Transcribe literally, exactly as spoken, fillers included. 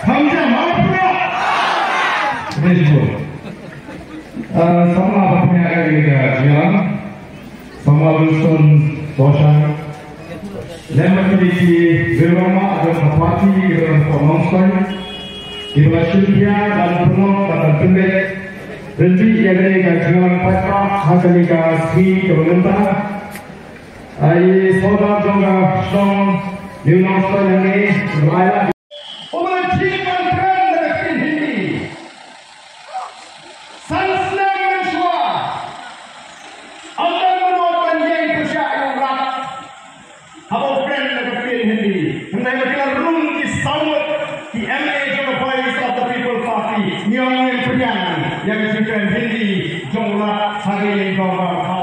Kham jam ha pura. Very good. Uh, samla ba pynïaid ïa ka jingïalang, samla Wilson Boshan, lem bad kine ki rangbah jong ka party, ki rangbah Nongstoiñ, kiba la shim khia ban pynlong bad ban pynbeit ryntih ïa kane ka jingïalang paidbah ha kane ka sngi kaba mynta. Ai sordar jong ka shnong New Nongstoiñ hangne, Raila. Uba la jied ban kren da ka ktien Hindi. San snem mynshuwa, ym don mano ban ïeng pyrshah ïa u rat haba u kren da ka ktien Hindi. Hynrei ba ki la rung ki saw ngut ki M A jong ka Voice of the People Party, ngi ong ngin pdiang ïa ka jingkren Hindi jong u rat ha ka ïing dorbar.